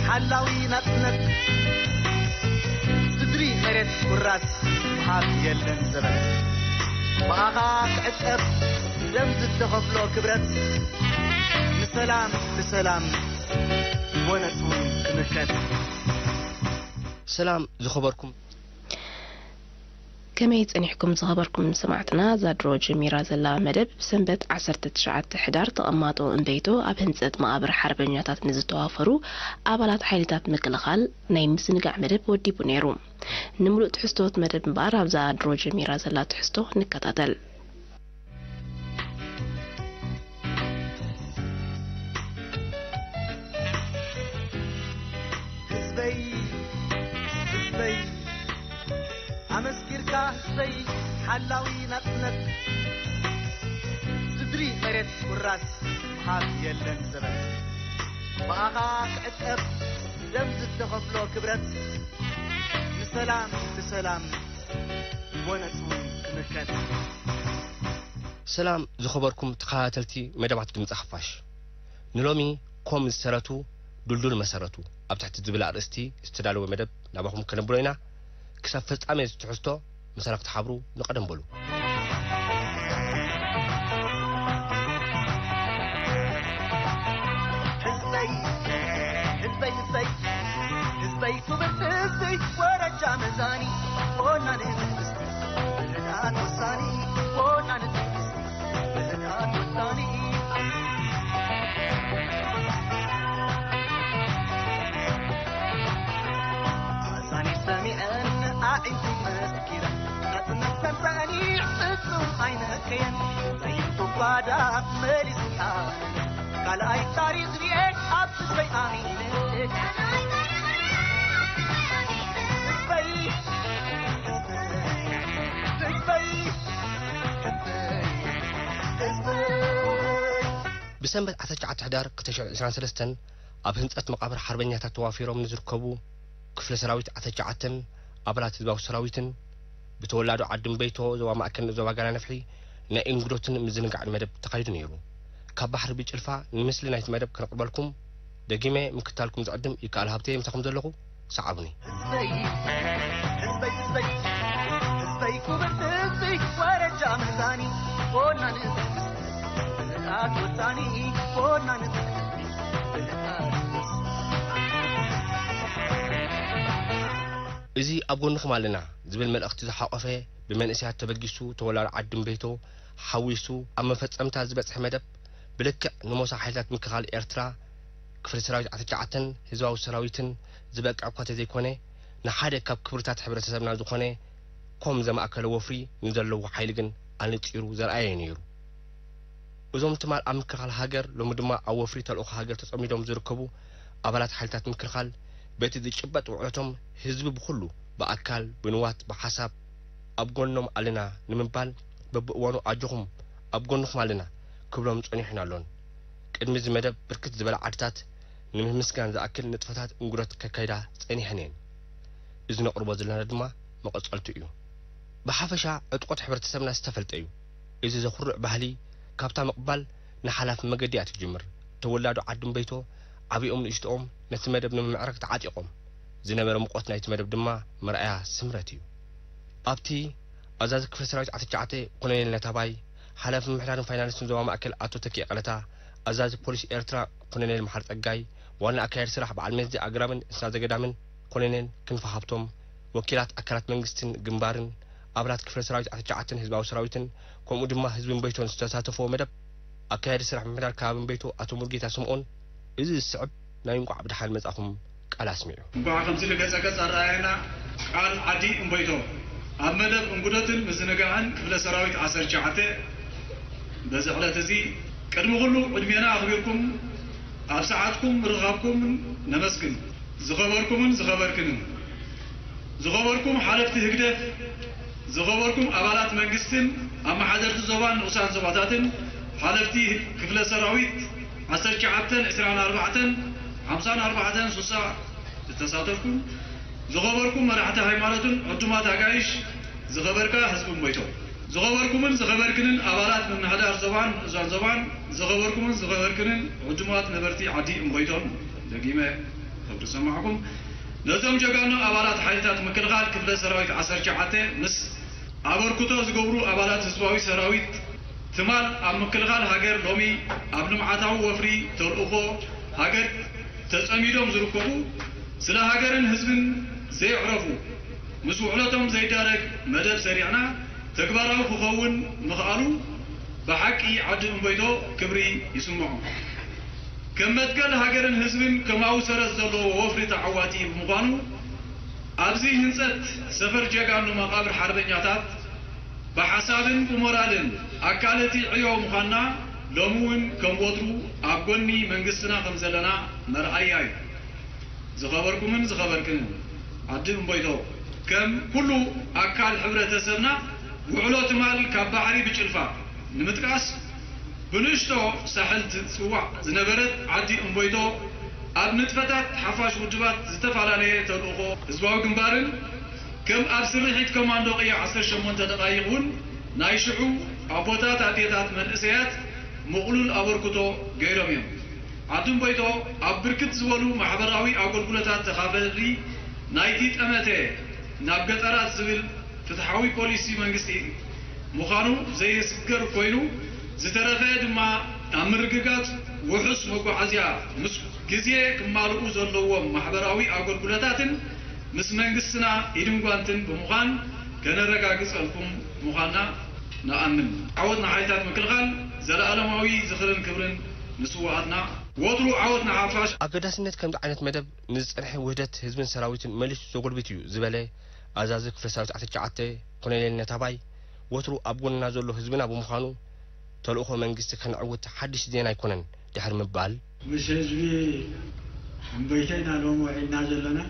ሓላዊ ናጽነት ስድሪ መሬት ውራስ ምሃብ የለን ዘበን። ብኣኻ ክዕቀብ ደም ዝተኸፍሎ ክብረት ንሰላም፣ ንሰላም ወነጽውን ክምከት። ሰላም ዝኸበርኩም። ከመይ ጸኒሕኩም ዝኸበርኩም ሰማዕትና? እዛ ድሮ ጀሚራ ዘላ መደብ ብሰንበት ዓሰርተ ትሽዓተ ሕዳር ተቐማጦ እምበይቶ ኣብ ህንጸት መቓብር ሓርበኛታት ንዝተዋፈሩ ኣባላት ሓይልታት ምክልኻል ናይ ምዝንጋዕ መደብ ወዲቡ ነይሩ። ንምሉእ ትሕዝቶት መደብ እምበኣር ኣብዛ ድሮ ጀሚራ ዘላ ትሕዝቶ ንከታተል። ህዝበይ፣ ህዝበይ፣ ኣመስኪርካ ህዝበይ፣ ሓላዊ ናጽነት ስድሪ መሬት ውራስ ምሃብ የለን ዘበን። ብኣኻ ክዕቀብ ደም ዝተኸፍሎ ክብረት ንሰላም፣ ንሰላም ወነጽውን ክምከት። ሰላም ዝኸበርኩም ተኸታተልቲ መደባት ድምፂ ሓፋሽ። ንሎሚ ኮም ዝሰረቱ ድልዱል መሰረቱ ኣብ ትሕቲ ዝብል ኣርእስቲ ዝተዳለወ መደብ ናባኹም ከነብሎ ኢና። ክሳብ ፍጻሜ እዚ ትሕዝቶ ምሳና ክትሓብሩ ንቐደም በሉ። ህዝበይ፣ ህዝበይ፣ ህዝበይ፣ ህዝበይ ክብርቲ ህዝቢ ወረጃ መዛኒ ወናኒ መንግስቲ ብህድኣት ወሳኒ ወናኒ መንግስቲ ብህድኣት ወሳኒ። ኣዛኒ ሰሚዐን ኣዒንቲ መስኪረን ናጽነት ተንጸኒ ፍጹም ኣይነከየን። ዘይንቱ ጓዳ መሊስካ ካልኣይ ታሪኽ ርኤ ኣብ ህዝበይ ኣሚነ። ህዝበይ፣ ህዝበይ፣ ህዝበይ፣ ህዝበይ። ብሰንበት ዓሰርተ ትሽዓተ ሕዳር ክልተ ሽሕን ዕስራን ሰለስተን ኣብ ህንጸት መቓብር ሓርበኛታት ተዋፊሮም ንዝርከቡ ክፍለ ሰራዊት ዓሰርተ ትሽዓተን ኣባላት ህዝባዊ ሰራዊትን ብተወላዶ ዓዲ እምበይቶ ዞባ ማእከልን ዞባ ጋና ነፍሒ ናይ እንግዶትን ምዝንጋዕን መደብ ተኻይዱ ነይሩ። ካብ ባሕሪ ብጭልፋ ንምስሊ ናይቲ መደብ ከነቕርበልኩም ደጊመ ምክታልኩም ዝዕድም ይከኣል ሃብተየ ምሳኹም ዘለኹ። ሰዓቡኒ። ህዝበይ፣ ህዝበይ፣ ህዝበይ፣ ህዝበይ ክብርቲ ህዝቢ ወረጃ መዛኒ ወናኒ ብህድኣት ወሳኒ ወናኒ ብህድኣት ወሳኒ። እዚ ኣብ ጎንኹም ኣለና ዝብል መልእኽቲ ዝሓቖፈ ብመንእሰያት ተበጊሱ ተወላዶ ዓዲ እምበይቶ ሓዊሱ ኣብ መፈጸምታ ዝበጽሐ መደብ ብልክዕ ንሞሳ ሓይልታት ምክልኻል ኤርትራ ክፍለ ሰራዊት ዓሰርተ ትሽዓተን ህዝባዊ ሰራዊትን ዝበቅዕ እኳ ተዘይኮነ ንሓደ ካብ ክብርታት ሕብረተሰብና ዝኾነ ኮም ዘማእከለ ወፍሪ ንዘለዎ ሓይሊ ግን ኣነጺሩ ዘርኣየ ነይሩ። እዞም ትማል ኣብ ምክልኻል ሃገር ሎሚ ድማ ኣብ ወፍሪ ተልእኾ ሃገር ተጸሚዶም ዝርከቡ ኣባላት ሓይልታት ምክልኻል በቲ ዝጭበጥ ውዕለቶም ህዝቢ ብኹሉ ብኣካል ብንዋት ብሓሳብ ኣብ ጎኖም ኣለና ንምባል በብእዋኑ ኣጆኹም ኣብ ጎንኹም ኣለና ክብሎም ጸኒሑን ኣሎን። ቅድሚ እዚ መደብ ብርክት ዝበላ ዓድታት ንምምስጋን ዝኣክል ንጥፈታት እንጉዶት ከካይዳ ጸኒሐን እየን። እዚ ነቕርቦ ዘለና ድማ መቐጸልቱ እዩ። ብሓፈሻ ዕጥቆት ሕብረተሰብና ዝተፈልጠ እዩ። እዚ ዘኹርዕ ባህሊ ካብታ ምቕባል ንሓላፊ መገዲ እያ ትጅምር። ተወላዶ ዓዲ እምበይቶ ዓብኦም ንእሽትኦም ነቲ መደብ ንምምዕራግ ተዓጢቖም። ዝነበረ ሙቐት ናይቲ መደብ ድማ መርኣያ ስምረት እዩ። ኣብቲ ኣዛዚ ክፍለ ሰራዊት ዓሰርተ ትሽዓተ ኮሎኔል ነታባይ፣ ሓላፊ ምምሕዳርን ፋይናንስን ዞባ ማእከል ኣቶ ተኪኤ ቀለታ፣ ኣዛዚ ፖሊስ ኤርትራ ኮሎኔል መሓሪ ጸጋይ፣ ዋና ኣካያዲ ስራሕ በዓል መዚ ኣግራብን እንስሳ ዘገዳምን ኮሎኔል ክንፈ ሃብቶም፣ ወኪላት ኣካላት መንግስትን ግንባርን፣ ኣባላት ክፍለ ሰራዊት ዓሰርተ ትሽዓተን ህዝባዊ ሰራዊትን፣ ከምኡ ድማ ህዝቢ እምበይቶን ዝተሳተፍዎ መደብ፣ ኣካያዲ ስራሕ ምምሕዳር ከባቢ እምበይቶ ኣቶ ሙሉጌታ ስምኦን፣ እዚ ዝስዕብ ናይ እንቋዕ ብደሓን መጻኹም ቃል ኣስሚዑ። እንቋዕ ከምዚ ንገጸ ገጽ ኣረኣየና ቃል ዓዲ እምበይቶ። ኣብ መደብ እንጉደትን ምዝንጋዕን ክፍለ ሰራዊት ዓሰርተ ትሽዓተ በዚ ዕለት እዚ ቅድሚ ኩሉ ዕድሜና ኣኽቢርኩም ኣብ ሰዓትኩም ምርኻብኩም ነመስግን። ዝኸበርኩምን ዝኸበርክንን፣ ዝኸበርኩም ሓለፍቲ ህግደፍ፣ ዝኸበርኩም ኣባላት መንግስትን ኣመሓደርቲ ዞባን ንኡሳን ዞባታትን፣ ሓለፍቲ ክፍለ ሰራዊት ዓሰርተ ትሽዓተን ዕስራን ኣርባዕተን ሓምሳን ኣርባዕተን ሱሳ ዝተሳተፍኩም፣ ዝኸበርኩም መራሕቲ ሃይማኖትን ዕዱማት ኣጋይሽ፣ ዝኸበርካ ህዝቢ እምቦይቶ፣ ዝኸበርኩምን ዝኸበርክንን ኣባላት ምምሕዳር ዞባን ንኡሳን ዞባን፣ ዝኸበርኩምን ዝኸበርክንን ዕዱማት ነበርቲ ዓዲ እምቦይቶን፣ ደጊመ ክብሪ ዝሰማዕኩም፣ ነዞም ጀጋኑ ኣባላት ሓይልታት ምክልኻል ክፍለ ሰራዊት ዓሰርተ ትሽዓተ ምስ ኣበርክቶ ዝገብሩ ኣባላት ህዝባዊ ሰራዊት ትማል ኣብ ምክልኻል ሃገር፣ ሎሚ ኣብ ልምዓታዊ ወፍሪ ተልእኾ ሃገር ተጸሚዶም ዝርከቡ፣ ስለ ሃገርን ህዝብን ዘየዕረፉ፣ ምስ ውዕለቶም ዘይዳረግ መደብ ሰሪዕና ተግባራዊ ክኸውን ምኽኣሉ ብሓቂ ዓዲ እምቦይቶ ክብሪ ይስምዖ። ከም መትከል ሃገርን ህዝብን ከማኡ ሰረት ዘለዎ ወፍሪ ተዓዋቲ ብምዃኑ፣ ኣብዚ ህንጸት ሰፈር ጀጋኑ መቓብር ሓርበኛታት ብሓሳብን ብሞራልን ኣካል እቲ ዕዮ ምዃንና ሎሚ እውን ከም ወትሩ ኣብ ጎኒ መንግስትና ከም ዘለና መርኣያ እዩ። ዝኸበርኩምን ዝኸበርክንን ዓዲ እምቦይቶ፣ ከም ኩሉ ኣካል ሕብረተሰብና፣ ውዕሎ ትማል ካብ ባሕሪ ብጭልፋ ንምጥቃስ፣ ብንእሽቶ ሳሕል ትጽዋዕ ዝነበረት ዓዲ እምቦይቶ፣ ኣብ ንጥፈታት ሓፋሽ ውድባት ዝተፈላለየ ተልእኾ ህዝባዊ ግንባርን፣ ከም ኣብ ስርሒት ኮማንዶ ቅያ ዓሰርተ ሸሞንተ ደቓይቕ እውን ናይ ሽዑ ኣቦታት ኣዴታት መንእሰያት ምቕሉል ኣበርክቶ ገይሮም እዮም። ዓዲ እምቦይቶ ኣብ ብርክት ዝበሉ ማሕበራዊ ኣገልግሎታት ተኻፈሊ ናይቲ ጠመተ ናብ ገጠራት ዝብል ፍትሓዊ ፖሊሲ መንግስቲ ምዃኑ ዘየስገር ኮይኑ፣ ዝተረፈ ድማ ኣብ ምርግጋጽ ውሑስ መጓዓዝያ ምስ ግዜ ክማልኡ ዘለዎም ማሕበራዊ ኣገልግሎታትን ምስ መንግስትና ኢድን ጓንትን ብምዃን ከነረጋግጸልኩም ምዃንና ንኣምን። ዓወት ንሓይልታት ምክልኻል፣ ዘለኣለማዊ ዝኽርን ክብርን ንስውኣትና። ወትሩ ዓወት ንሓፋሽ። ኣገዳስነት ከምዚ ዓይነት መደብ ንዝጸንሐ ውህደት ህዝብን ሰራዊትን መሊሱ ዘጎልብት እዩ ዝበለ ኣዛዚ ክፍለ ሰራዊት ዓሰርተ ትሽዓተ ኮሎኔል ነታባይ፣ ወትሩ ኣብ ጎንና ዘሎ ህዝብና ብምዃኑ፣ ተልእኾ መንግስቲ ከነዕውት ሓድሽ ዜና ኣይኮነን ድሕሪ ምባል፣ ምስ ህዝቢ እምበይተ ኢና ሎሚ ውዒልና ዘለና።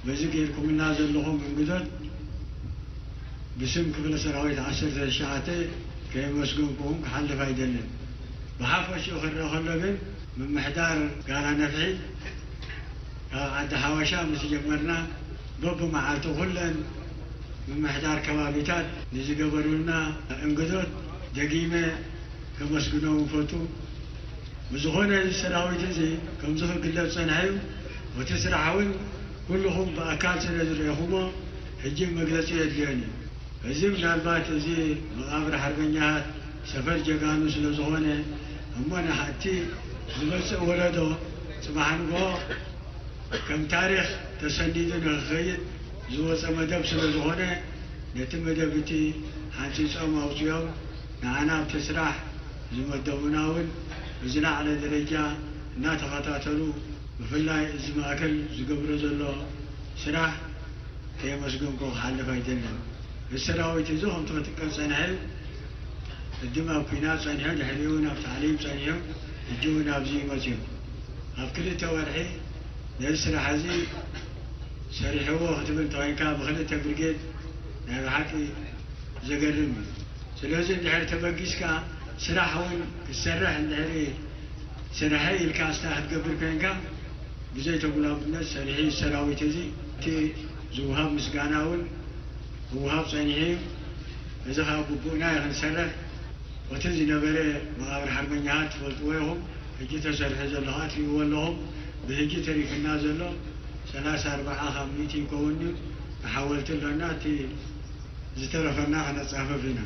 በዚ ገይርኩምልና ዘለኹም እንግዶት ብስም ክፍለ ሰራዊት ዓሰርተ ትሽዓተ ከየመስገንኩኹም ክሓልፍ ኣይደልን። ብሓፈሽኡ ክረአ ከሎ ግን፣ ምምሕዳር ጋራ ነፍሒ ካብ ዓዲ ሓዋሻ ምስ ጀመርና፣ በብመዓልቱ ኩለን ምምሕዳር ከባቢታት ንዝገበሩልና እንግዶት ደጊመ ከመስግኖም እፈቱ። ብዝኾነ፣ እዚ ሰራዊት እዚ ከምዚ ክግለጽ ጸኒሑ እዩ። እቲ ስራሕ እውን ኩልኹም ብኣካል ስለ ዝረኤኹሞ፣ ሕጂ መግለጺ የድልዮን እዩ። እዚ ምናልባት እዚ መቓብር ሓርበኛታት ሰፈር ጀጋኑ ስለ ዝኾነ፣ እሞ ንሓቲ ዝመጽእ ወለዶ ጽባሕ ንግሆ ከም ታሪኽ ተሰኒዱ ንኽኸይድ ዝወጸ መደብ ስለ ዝኾነ፣ ነቲ መደብ እቲ ሓንጺጾም ኣውጺኦም ንዓና ኣብቲ ስራሕ ዝመደቡና እውን ብዝለዓለ ደረጃ እናተኸታተሉ፣ ብፍላይ እዚ ማእከል ዝገብሮ ዘሎ ስራሕ ከየመስገንኩ ክሓልፍ ኣይደልን። እዚ ሰራዊት እዚ ከምቲ ክጥቀም ጸኒሑ እዩ። ቅድም ኣብ ኲናት ጸኒሑ፣ ድሕሪኡ እውን ኣብ ታዕሊም ጸኒሑ፣ ሕጂ እውን ኣብዚ እዩ መጺኡ። ኣብ ክልተ ወርሒ ነዚ ስራሕ እዚ ሰሪሕዎ ክትብል እንተኾይንካ፣ ብክልተ ብርጌድ ናይ ብሓቂ ዘገርም እዩ። ስለዚ እንድሕር ተበጊስካ፣ ስራሕ እውን ክትሰርሕ እንድሕር፣ ስርሐ ኢልካ እስታ ክትገብር ኮይንካ፣ ብዘይ ተጉላብነት ሰሪሑ ሰራዊት እዚ። እቲ ዝውሃብ ምስጋና እውን ክውሃብ ጸኒሑ እዩ። እዚ ኸኣ ግቡእና እዩ ክንሰርሕ። እቲ ዝነበረ መቓብር ሓርበኛታት ትፈልጥዎ ኢኹም። ሕጂ ተሰሪሑ ዘሎ ኸኣ ትርእይዎ ኣለኹም። ብሕጂ ተሪፍና ዘሎ ሰላሳ ኣርባዓ ካብ ሚእቲ ይከውን እዩ። ንሓወልቲ ኣሎና፣ እቲ ዝተረፈና ከነጻፍፍ ኢና።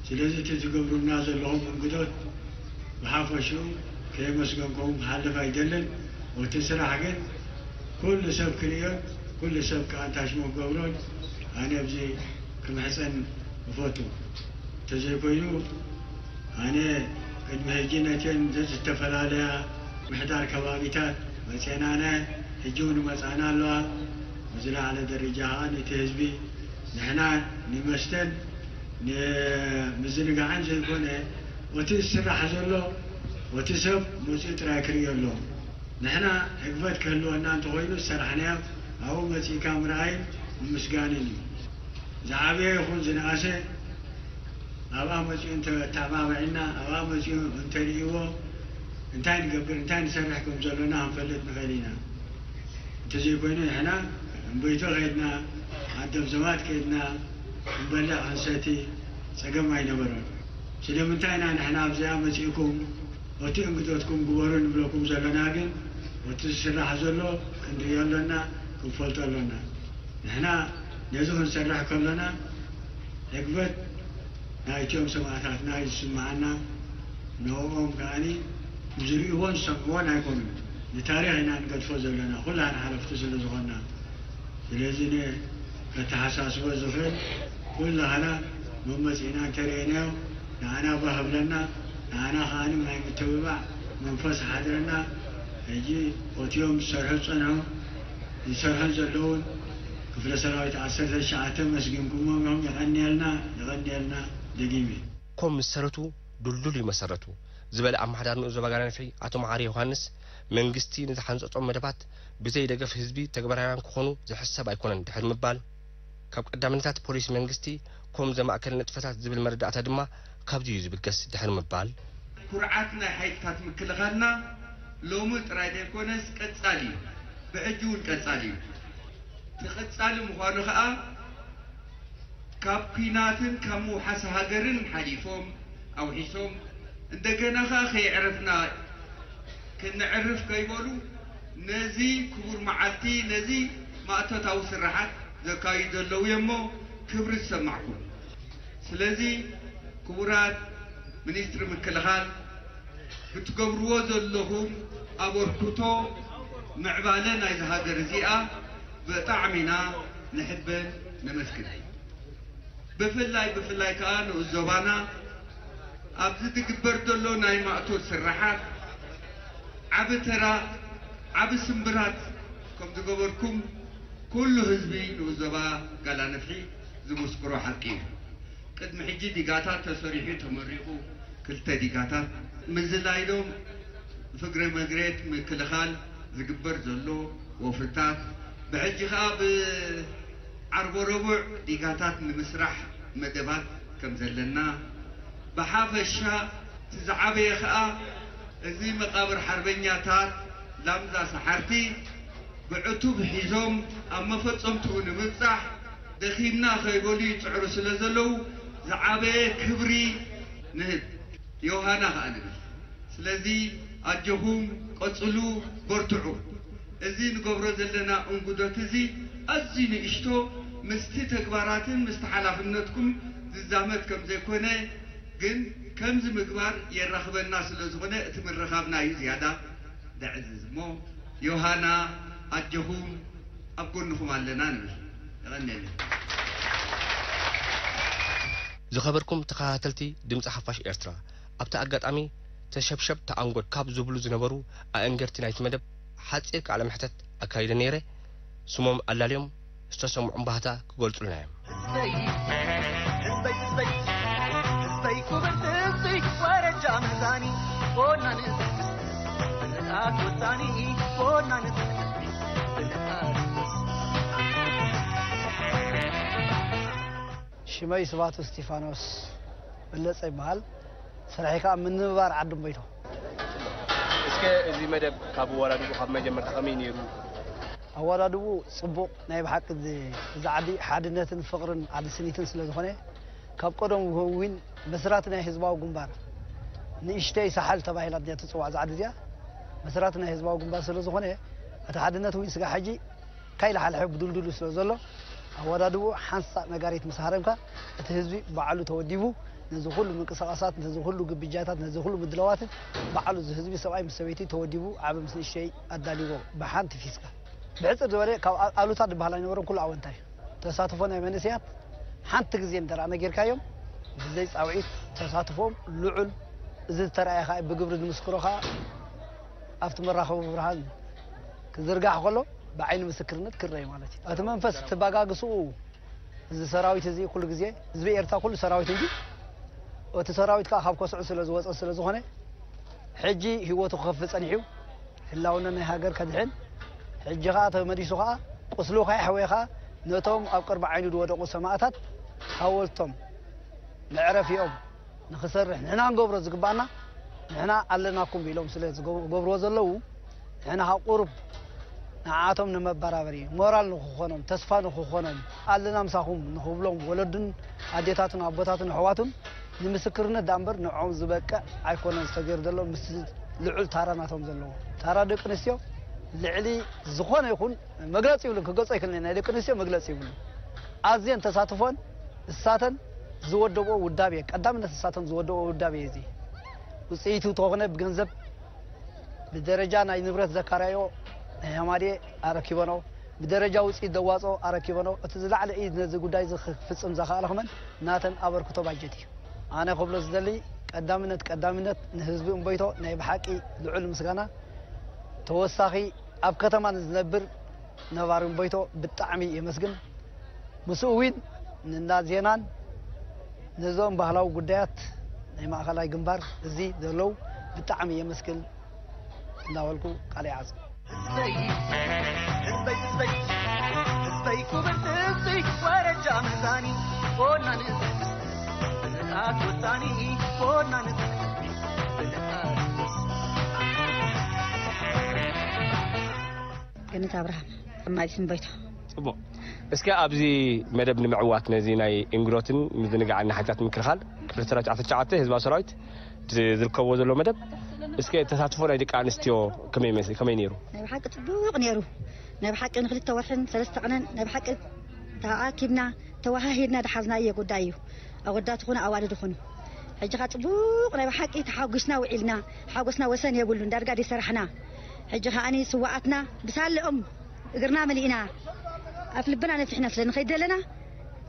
ስለዚ እቲ ዝገብሩልና ዘለኹም እንግዶት ብሓፈሽኡ ከየመስገንኩም ክሓልፍ ኣይደልን። እቲ ስራሕ ግን ኩሉ ሰብ ክርእዮን ኩሉ ሰብ ከኣ ኣንታሽሞ ክገብሮን ኣነ ኣብዚ ክምሕጸን እፈቱ። እንተዘይኮይኑ ኣነ ቅድሚ ሕጂ ነተን ዘዝተፈላለያ ምሕዳር ከባቢታት መጼናነ፣ ሕጂ እውን ይመጻና ኣለዋ። ብዝለዓለ ደረጃ ከኣ ነቲ ህዝቢ ንሕና ንመስተን ንምዝንጋዕን ዘይኮነ፣ እቲ ዝስራሕ ዘሎ እቲ ሰብ መጺኡ ጥራይ ክርእዮ ኣለዎ። ንሕና ዕግበት ክህልወና እንተኾይኑ ዝሰራሕናዮ ኣብኡ መጺእካ ምርኣይን ምምስጋንን እዩ። ዝዓበየ ይኹን ዝነኣሰ ኣብኣ መጺኡ እንተ ኣተዓባቢዕና፣ ኣብኣ መጺኡ እንተርእይዎ እንታይ ንገብር እንታይ ንሰርሕ ከም ዘሎና ክንፈልጥ ንኽእል ኢና። እንተዘይኮይኑ ንሕና እምበይቶ ከይድና፣ ዓዲ ኣብ ዘማት ከይድና ክንበልዕ ክንሰቲ ጸገም ኣይነበሮን። ስለምንታይ ኢና ንሕና ኣብዚኣ መጺእኩም እቲ እንግዶትኩም ግበሩ ንብለኩም ዘለና ግን እቲ ዝስራሕ ዘሎ ክንርእዮ ኣለና፣ ክንፈልጦ ኣለና። ንሕና ነዚ ክንሰርሕ ከለና ዕግበት ናይቶም ሰማእታትና እዩ ዝስምዓና። ንዕኦም ከኣኒ ዝርእይዎን ዝሰምዕዎን ኣይኮኑን። ንታሪኽ ኢና ንገድፎ ዘለና፣ ኩላህና ሓለፍቲ ስለ ዝኾንና። ስለዚ ነ-፣ ከተሓሳስቦ ዝኽእል ኩላህና መመጺእና እንተርእየናዮ፣ ንዓና ባህ ብለና፣ ንዓና ከኣኒ ናይ ምትብባዕ መንፈስ ሓድረና። ሕጂ ኦትዮም ዝሰርሑ ዝጸንሑ፣ ዝሰርሑን ዘለውን ክፍለ ሰራዊት ዓሰርተ ትሽዓተ መስጊንኩሞም ኢኹም። የቐንየልና፣ የቐንየልና ደጊመ። ኮም ምስ ሰረቱ ድልዱል እዩ መሰረቱ ዝበለ ኣመሓዳሪ ንኡስ ዞባ ጋላ ነፍሒ ኣቶ መዓሪ ዮሃንስ፣ መንግስቲ ንዝሓንጸጾም መደባት ብዘይ ደገፍ ህዝቢ ተግባራውያን ክኾኑ ዝሕሰብ ኣይኮነን ድሕሪ ምባል፣ ካብ ቀዳምነታት ፖሊሲ መንግስቲ ኮም ዘማእከለ ንጥፈታት ዝብል መረዳእታ ድማ ካብዚ እዩ ዝብገስ ድሕሪ ምባል፣ ኩርዓት ናይ ሓይልታት ምክልኻልና ሎሚ ጥራይ ዘይኮነስ ቀጻሊ እዩ። ብሕጂ እውን ቀጻሊ እዩ። እቲ ቀጻሊ ምዃኑ ኸኣ ካብ ኲናትን ካብ ምውሓስ ሃገርን ሓሊፎም ኣውሒሶም፣ እንደገና ኸኣ ከየዕረፍና፣ ከነዕርፍ ከይበሉ ነዚ ክቡር መዓልቲ፣ ነዚ ማእቶታዊ ስራሓት ዘካይዱ ዘለዉ እዮሞ፣ ክብሪ ዝሰማዕኩም። ስለዚ ክቡራት ሚኒስትሪ ምክልኻል፣ ብትገብርዎ ዘለኹም ኣበርክቶ ምዕባለ ናይዚ ሃገር እዚኣ ብጣዕሚ ኢና ንሕበን ነመስግን። ብፍላይ፣ ብፍላይ ከኣ ንኡስ ዞባና ኣብዚ ዝግበር ዘሎ ናይ ማእቶት ስራሓት ዓቢ ተራ፣ ዓቢ ስምብራት ከም ዝገበርኩም ኩሉ ህዝቢ ንኡስ ዞባ ጋላ ነፍሒ ዝምስክሮ ሓቂ እዩ። ቅድሚ ሕጂ ዲጋታት ተሰሪሑ ተመሪቑ፣ ክልተ ዲጋታት ምዝላይሎም ፍግረ መግሬት ምክልኻል ዝግበር ዘሎ ወፍርታት፣ ብሕጂ ኸኣ ብዓርቦ ረቡዕ ዲጋታት ንምስራሕ መደባት ከም ዘለና፣ ብሓፈሻ እቲ ዝዓበየ ኸኣ እዚ መቓብር ሓርበኛታት ላምዛ ሰሓርቲ ብዕቱብ ሒዞም ኣብ መፈጸምትኡ ንምብጻሕ ደኺምና ከይበሉ ይጽዕሩ ስለ ዘለዉ ዝዓበየ ክብሪ ንህብ። ዮሃና ኸኣ ንብል። ስለዚ ኣጆኹም ቀጽሉ፣ በርትዑ። እዚ ንገብሮ ዘለና እንጉዶት እዚ ኣዝዩ ንእሽቶ ምስቲ ተግባራትን ምስቲ ሓላፍነትኩም ዝዛመድ ከም ዘይኮነ ግን ከምዚ ምግባር የራኽበና ስለ ዝኾነ እቲ ምርኻብና እዩ ዝያዳ ደዕዝዝ እሞ ዮሃና ኣጆኹም ኣብ ጎንኹም ኣለና ንብል። የቐንየልና። ዝኸበርኩም ተኸታተልቲ ድምፂ ሓፋሽ ኤርትራ፣ ኣብቲ ኣጋጣሚ ተሸብሸብ ተኣንጎድ ካብ ዝብሉ ዝነበሩ ኣእንገርቲ ናይቲ መደብ ሓፂር ቃለ መሕተት ኣካይደ ነይረ። ስሞም ኣላልዮም ዝተሰምዖም ባህታ ክገልጹልና እዮም። ሽመይ ስባቱ እስቲፋኖስ በለጸ ይበሃል። ስራሐይ ከኣ ምንብባር ዓዲ እምቦይቶ። እስከ እዚ መደብ ካብ ኣወዳድኡ ካብ መጀመርታ ከመይ ነይሩ? ኣወዳድኡ ጽቡቕ፣ ናይ ብሓቂ እዚ ዓዲ ሓድነትን ፍቕርን ዓዲ ስኒትን ስለ ዝኾነ፣ ካብ ቀደሙ እውን መስራቲ ናይ ህዝባዊ ግንባር ንእሽተይ ሳሕል ተባሂላ እያ ትጽዋዕ እዛ ዓዲ እዚኣ። መስራቲ ናይ ህዝባዊ ግንባር ስለ ዝኾነ፣ እቲ ሓድነት እውን ስጋብ ሕጂ ካይልሓልሐ ብድልድሉ ስለ ዘሎ፣ ኣወዳድብኡ ሓንሳእ ነጋሪት ምስ ሃረምካ፣ እቲ ህዝቢ ባዕሉ ተወዲቡ ነዚ ኩሉ ምንቅስቓሳት፣ ነዚ ኩሉ ግብጃታት፣ ነዚ ኩሉ ምድላዋትን ባዕሉ እዚ ህዝቢ ሰብኣይ ምስ ሰበይቲ ተወዲቡ ዓቢ ምስ ንእሽተይ ኣዳልዎ ብሓንቲ ፊስካ። ብሕጽር ዝበለ ካብ ኣሉታ ዝበሃል ኣይነበሮን፣ ኩሉ ኣወንታ እዩ። ተሳትፎ ናይ መንእሰያት ሓንቲ ግዜ እንተ ደኣ ነጊርካዮም ብዘይ ጻውዒት ተሳትፎም ልዑል፣ እዚ ዝተራእየ ከኣ ብግብሪ ንምስክሮ ከኣ ኣብቲ መራኸቢ ብዙሃን ክዝርጋሕ ከሎ ብዓይኒ ምስክርነት ክረአ ማለት እዩ። እቲ መንፈስ ተባጋግስኡ እዚ ሰራዊት እዚ ኩሉ ግዜ ህዝቢ ኤርትራ ኩሉ ሰራዊት እንጂ እቲ ሰራዊት ከኣ ካብ ከስዑ ስለ ዝወፀ ስለ ዝኾነ ሕጂ ህይወቱ ክኸፍል ጸኒሑ ህላውነት ናይ ሃገር ከድሕን ሕጂ ከኣ ተመሊሱ ከኣ ቁስሉ ከየሕወየ ከኣ ነቶም ኣብ ቅድሚ ዓይኑ ዝወደቑ ሰማእታት ሓወልቶም መዕረፊኦም ንኽሰርሕ ንሕና ንገብሮ ዝግባኣና ንሕና ኣለናኩም ኢሎም ስለ ዝገብርዎ ዘለዉ ንሕና ካብ ቁሩብ ንዓኣቶም ንመበራበሪ ሞራል ንኽኾኖም ተስፋ ንኽኾኖም ኣለና ምሳኹም ንኽብሎም ወለዱን ኣዴታቱን ኣቦታቱን ኣሕዋቱን ንምስክርነት ደኣ እምበር ንዕኦም ዝበቅዕ ኣይኮነን ዝተገይሩ ዘሎ ምስ ልዑል ታራ ናቶም ዘለዎ ታራ ደቂ ኣንስትዮ ልዕሊ ዝኾነ ይኹን መግለፂ ይብሉን ክገልፆ ኣይክእልን። ናይ ደቂ ኣንስትዮ መግለፂ ይብሉን። ኣዝየን ተሳትፎን እሳተን ዝወደብኦ ውዳቤ፣ ቀዳምነት እሳተን ዝወደብኦ ውዳቤ እዩ። እዚ ውፅኢቱ ተኾነ ብገንዘብ ብደረጃ ናይ ንብረት ዘካራዮ ናይ ሃማዴ ኣረኪበኖ፣ ብደረጃ ውፅኢት ደዋፅኦ ኣረኪበኖ። እቲ ዝላዕለ ኢድ ነዚ ጉዳይ እዚ ክፍፅም ዘኽኣለ ኸመን ናተን ኣበርክቶ ባጀት እዩ። ኣነ ክብሎ ዝደሊ ቀዳምነት ቀዳምነት ንህዝቢ እምቦይቶ ናይ ብሓቂ ልዑል ምስጋና። ተወሳኺ ኣብ ከተማ ንዝነብር ነባሪ እምቦይቶ ብጣዕሚ የመስግን። ምስኡ እውን ንእንዳ ዜናን ነዞም ባህላዊ ጉዳያት ናይ ማእኸላይ ግንባር እዚ ዘለዉ ብጣዕሚ የመስግን እናበልኩ ቃል ይዓጽ። ገነት ኣብርሃም፣ ቀማዲት እምቦይቶ። ጽቡቕ። እስከ ኣብዚ መደብ ንምዕዋት ነዚ ናይ እንግዶትን ምዝንጋዕን ሓይልታት ምክልኻል ክፍለ ሰራዊት ዓሰርተ ትሽዓተ ህዝባዊ ሰራዊት ዝርከብዎ ዘሎ መደብ እስከ ተሳትፎ ናይ ደቂ ኣንስትዮ ከመይ መስ- ከመይ ነይሩ? ናይ ብሓቂ ጽቡቕ ነይሩ። ናይ ብሓቂ ንክልተ ወርሕን ሰለስተ ቀነን ናይ ብሓቂ ተኣኪብና ተወሃሂድና ዝሓዝናዮ ጉዳይ እዩ። ኣወዳት ይኹኑ ኣዋልድ ይኹኑ ሕጂ ኸዓ ጽቡቕ ናይ ብሓቂ ተሓጒስና ውዒልና። ሓጎስና ወሰን የብሉን። ዳርጋ ደይሰራሕና ሕጂ ኸዓኒ ስዋኣትና ብሳልኦም እግርና መሊእና ኣፍ ልብና ነፊሕና ስለ ንኸይድ ዘለና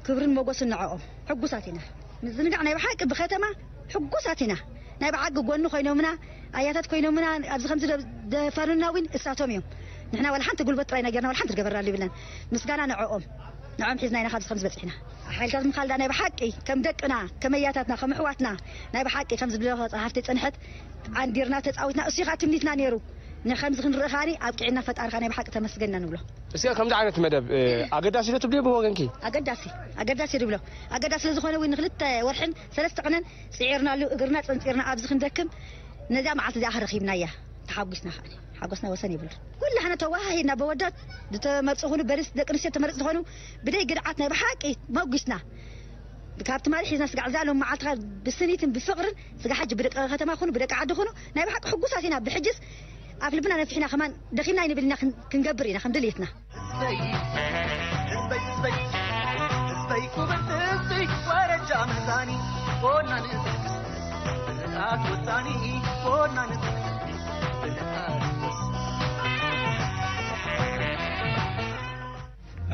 ክብርን ሞጎስን ንዕኦም። ሕጉሳት ኢና። ምዝንጋዕ ናይ ብሓቂ ብኸተማ ሕጉሳት ኢና። ናይ ብሓቂ ጎኒ ኮይኖምና ኣያታት ኮይኖምና ኣብዚ ከምዚ ደፋኑና እውን እሳቶም እዮም። ንሕና ዋላ ሓንቲ ጉልበት ጥራይ ነጌርና ዋላ ሓንቲ ዝገበርናሉ ይብለን። ምስጋና ንዕኦም ንዕኦም ሒዝና ኢና ካብዚ ከምዚ በፂሕና። ሓይልታት ምካልዳ ናይ ብሓቂ ከም ደቅና ከም ኣያታትና ከም ኣሕዋትና ናይ ብሓቂ ከም ዝብለኻ ፀሓፍቲ ፅንሐት ዓንዲርና ተፃዊትና እሱ ከዓ ትምኒትና ነይሩ። ንከምዚ ክንርኢ ከዓኒ ኣብቂዕና ፈጣርካ ናይ ብሓቂ ተመስገና ንብሎ። እስከ ከምዚ ዓይነት መደብ ኣገዳሲ ዶ ትብልዮ ብወገንኪ? ኣገዳሲ ኣገዳሲ ድብሎ። ኣገዳሲ ስለዝኾነ እውን ንክልተ ወርሕን ሰለስተ ቀነን ፅዒርናሉ እግርና ፀንፂርና ኣብዚ ክንደክም ነዚኣ መዓልቲ እዚኣ ከረኺብናያ ተሓጒስና ከዓ ሓጎስና ወሰን የብሉ። ኩላሕና ተወሃሂድና በወዳት ዝተመርፁ ኹኑ በርስ ደቂ ኣንስትዮ ተመረፅ ዝኾኑ ብደይ ግድዓት ናይ ብሓቂ መጒስና ካብ ትማሊ ሒዝና ስጋዕ እዛ ሎም መዓልትኻ ብስኒትን ብፍቕርን ስጋ ሕጂ ብደቂ ከተማ ኹኑ ብደቂ ዓዲ ኹኑ ናይ ብሓቂ ሕጉሳት ኢና። ብሕጅስ ኣብ ልብና ነፊሕና ከማን ደኺምና ኣይንብል ኢና ክንገብር ኢና ከም ድልየትና።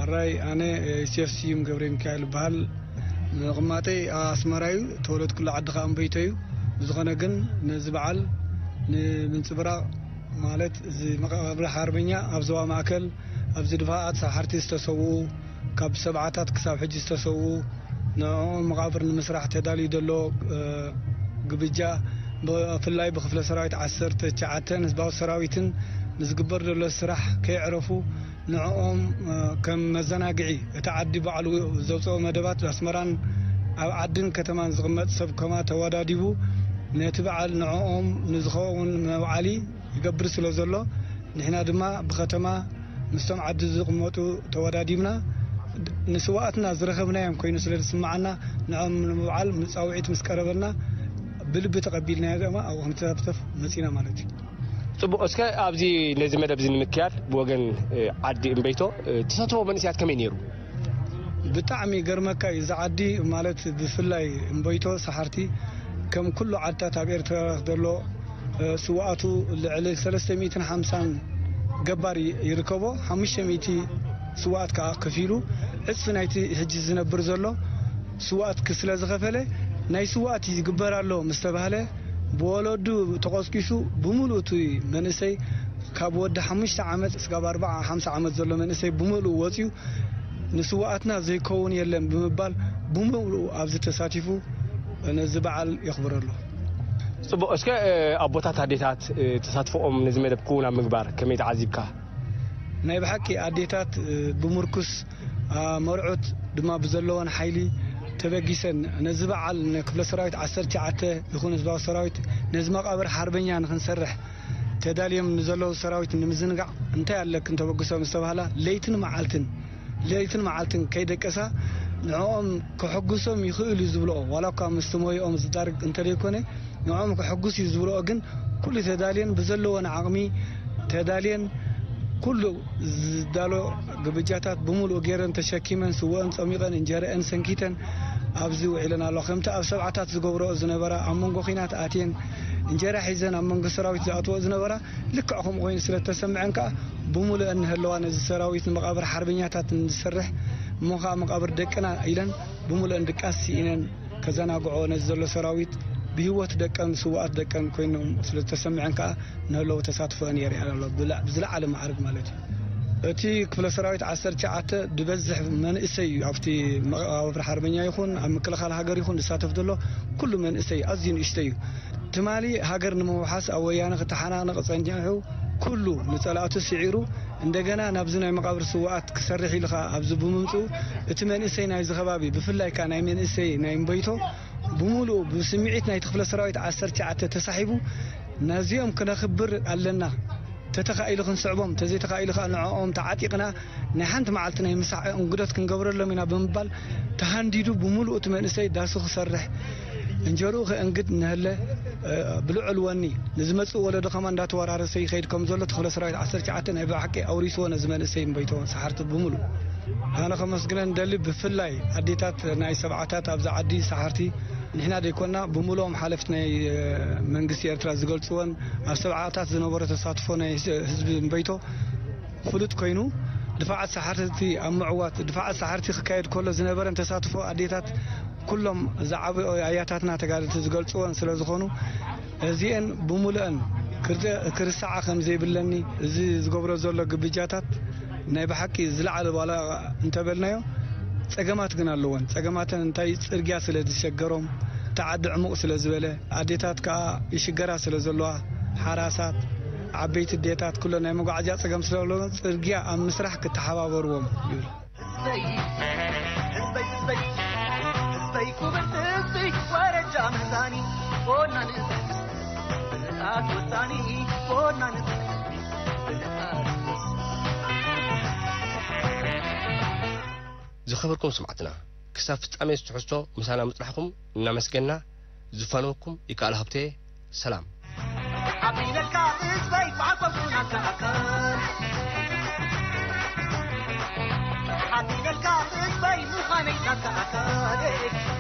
ኣራይ ኣነ ኢስዮስ ስዩም ገብረ ሚካኤል እበሃል። ምቕማጠይ ኣስመራ እዩ። ተወለድኩሉ ዓዲ ከዓ እምበይቶ እዩ። ብዝኾነ ግን ነዚ በዓል ንምንፅብራቕ ማለት እዚ መቓብር ሓርበኛ ኣብ ዞባ ማእከል ኣብዚ ድፋዓት ሳሓርቲ ዝተሰውኡ ካብ ሰብዓታት ክሳብ ሕጂ ዝተሰውኡ ንዕኦም መቓብር ንምስራሕ ተዳልዩ ዘሎ ግብጃ ብፍላይ ብክፍለ ሰራዊት ዓሰርተ ትሽዓተን ህዝባዊ ሰራዊትን ንዝግበር ዘሎ ስራሕ ከየዕረፉ ንዕኦም ከም መዘናግዒ እቲ ዓዲ ባዕሉ ዘውፅኦ መደባት ኣስመራን ኣብ ዓድን ከተማን ዝቕመጥ ሰብ ከማ ተወዳዲቡ ነቲ በዓል ንዕኦም ንዝኸውን መውዓሊ ይገብር ስለ ዘሎ ንሕና ድማ ብከተማ ምስቶም ዓዲ ዝቕመጡ ተወዳዲብና ንስዋኣትና ዝረኸብናዮም ኮይኑ ስለ ዝስምዓና ንዕኦም ንምውዓል ፃውዒት ምስ ቀረበልና ብልቢ ተቐቢልናዮ ድማ ኣብኡ ክንተሳተፍ መፂና ማለት እዩ። ፅቡቕ። እስከ ኣብዚ ነዚ መደብ እዚ ንምክያድ ብወገን ዓዲ እምበይቶ ተሳትፎ መንእሰያት ከመይ ነይሩ? ብጣዕሚ ይገርመካ እዩ። እዚ ዓዲ ማለት ብፍላይ እምበይቶ ሰሓርቲ ከም ኩሉ ዓድታት ኣብ ኤርትራ ዘሎ ስውኣቱ ልዕሊ ሰለስተ ሚእትን ሓምሳን ገባር ይርከቦ። ሓሙሽተ ሚእቲ ስውኣት ከዓ ከፊሉ ዕፅፊ ናይቲ ሕጂ ዝነብር ዘሎ ስውኣት ስለ ዝኸፈለ ናይ ስውኣት ይግበር ኣሎ ምስ ተባህለ ብወለዱ ተቐስቂሱ ብምሉእ እቲ መንእሰይ ካብ ወዲ ሓሙሽተ ዓመት እስካብ ኣርባዓ ሓምሳ ዓመት ዘሎ መንእሰይ ብምሉእ ወፅዩ ንስውኣትና ዘይከውን የለን ብምባል ብምሉኡ ኣብዚ ተሳቲፉ ነዚ በዓል የኽብረሉ። ፅቡቕ። እስከ ኣቦታት ኣዴታት ተሳትፎኦም ነዚ መደብ ክውን ኣብ ምግባር ከመይ ተዓዚብካ? ናይ ብሓቂ ኣዴታት ብምርኩስ መርዑት ድማ ብዘለወን ሓይሊ ተበጊሰን ነዚ በዓል ንክፍለ ሰራዊት ዓሰርተ ትሽዓተ ይኹን ህዝባዊ ሰራዊት ነዚ መቃብር ሓርበኛ ንክንሰርሕ ተዳልዮም ንዘለዉ ሰራዊት ንምዝንጋዕ እንታይ ኣለክን ተበግሶ ምስ ተባህላ ለይትን መዓልትን ለይትን መዓልትን ከይደቀሳ ንዕኦም ከሐጉሶም ይኽእል እዩ ዝብልኦ ዋላ እኳ ምስቲ ሞይኦም ዝዳርግ እንተደይኮነ ንዕኦም ከሐጉስ እዩ ዝብልኦ ግን ኩሉ ተዳልየን ብዘለወን ዓቕሚ ተዳልየን ኩሉ ዝዳሎ ግብጃታት ብምሉእ ገይረን ተሸኪመን፣ ስወአን ጸሚቐን፣ እንጀራአን ሰንኪተን ኣብዚ ውዒለን ኣለዋ። ከምቲ ኣብ ሰብዓታት ዝገብረኦ ዝነበራ፣ ኣብ መንጎ ኲናት ኣትየን እንጀራ ሒዘን ኣብ መንጎ ሰራዊት ዝኣትወኦ ዝነበራ፣ ልክዕ ከምኡ ኮይኑ ስለ እተሰምዐን ከኣ፣ ብምሉአን ንህለዋ ነዚ ሰራዊት ንመቓብር ሓርበኛታት ንሰርሕ፣ እሞ ኸኣ መቓብር ደቅና ኢለን ብምሉአን ድቃስ ስኢነን ከዘናግዖ ነዚ ዘሎ ሰራዊት ብህይወት ደቀን ስውኣት ደቀን ኮይኖም ስለ ዝተሰምዐን ከኣ ንህለው ተሳትፎአን የርእያ ኣሎ። ብላ-፣ ብዝለዓለ ማዕርግ ማለት እዩ። እቲ ክፍለ ሰራዊት ዓሰርተ ትሽዓተ ዝበዝሕ መንእሰይ እዩ። ኣብቲ መቓብር ሓርበኛ ይኹን ኣብ ምክልኻል ሃገር ይኹን ዝሳተፍ ዘሎ ኩሉ መንእሰይ ኣዝዩ ንእሽተይ እዩ። ትማሊ ሃገር ንምውሓስ ኣብ ወያነ ክተሓናነቕ ጸኒሑ ኩሉ ንጸላእቱ ስዒሩ እንደገና ናብዚ ናይ መቓብር ስውኣት ክሰርሕ ኢሉ ኸኣ ኣብዚ ብምምጽኡ እቲ መንእሰይ ናይዚ ከባቢ ብፍላይ ከኣ ናይ መንእሰይ ናይ እምበይቶ ብምሉኡ ብስምዒት ናይቲ ክፍለ ሰራዊት ዓሰርተ ትሽዓተ ተሳሒቡ ነዚኦም ክነኽብር ኣለና። ተተኻኢሉ ክንስዕቦም፣ ተዘይተኻኢሉ ከኣ ንዕኦም ተዓጢቕና ናይ ሓንቲ መዓልቲ ናይ ምሳሕ እንግዶት ክንገብረሎም ኢና ብምባል ተሃንዲዱ ብምሉኡ እቲ መንእሰይ ዳሱ ክሰርሕ እንጀርኡ ከእንግድ እናሃለ፣ እ፣ ብልዑል ወኒ ንዝመጽእ ወለዶ ከማን እንዳተወራረሰ ይኸይድ ከም ዘሎ ተኽለ ሰራዊት ዓሰርተ ትሽዓተ ናይ ብሓቂ ኣውሪስዎ ነዚ መንእሰይ እምበይቶ ሰሓርቲ ብምሉእ። ኣነ ከመስግነን ደሊ ብፍላይ ኣዴታት ናይ ሰብዓታት ኣብዚ ዓዲ ሰሓርቲ ንሕና ደይኮና ብምሉኦም ሓለፍቲ ናይ፣ እ፣ መንግስቲ ኤርትራ ዝገልጽወን ኣብ ሰብዓታት ዝነበረ ተሳትፎ ናይ ህዝ-፣ ህዝቢ እምበይቶ ፍሉጥ ኮይኑ፣ ድፋዓት ሰሓርቲ ኣብ ምዕዋት፣ ድፋዓት ሰሓርቲ ክካየድ ከሎ ዝነበረን ተሳትፎ ኣዴታት ኩሎም ዝዓበዩ ኣያታትና ተጋደልቲ ዝገልጽወን ስለ ዝኾኑ፣ እዚኤን ብምሉአን ክርደ-፣ ክርስዓ ከም ዘይብለኒ፣ እዚ ዝገብሮ ዘሎ ግብጃታት ናይ ብሓቂ ዝለዓለ ዋላ እንተበልናዮ፣ ጸገማት ግን ኣለወን። ጸገማተን እንታይ? ጽርግያ ስለ ዝሸገሮም፣ እቲ ዓዲ ዕሙቕ ስለ ዝበለ፣ ኣዴታት ከኣ ይሽገራ ስለ ዘለዋ፣ ሓራሳት፣ ዓበይቲ ኣዴታት፣ ኩለን ናይ መጓዓዝያ ጸገም ስለ ዘለወን፣ ጽርግያ ኣብ ምስራሕ ክተሓባበርዎም ይብል። ህዝበይ፣ ህዝበይ፣ ህዝበይ፣ ህዝበይ ክቡር ህዝቢ ወረጃ መዛኒ፣ ጎናን ህዝበይ፣ ብህኣት ወሳኒ፣ ጎናን ህዝበይ፣ ብህኣት ወሳኒ። ዝኸበርኩም ስማዕትና፣ ክሳብ ፍጻሜ እዚ ትሕዝቶ ምሳና ምጽናሕኩም እናመስገንና፣ ዝፋነወኩም ይከኣል ሃብተየ። ሰላም። ሓሚነልካ ህዝበይ፣ ጓዕጓጉ ናንካ ኣካል። ሓሚነልካ ህዝበይ፣ ምዃነይ ናንካ ኣካል።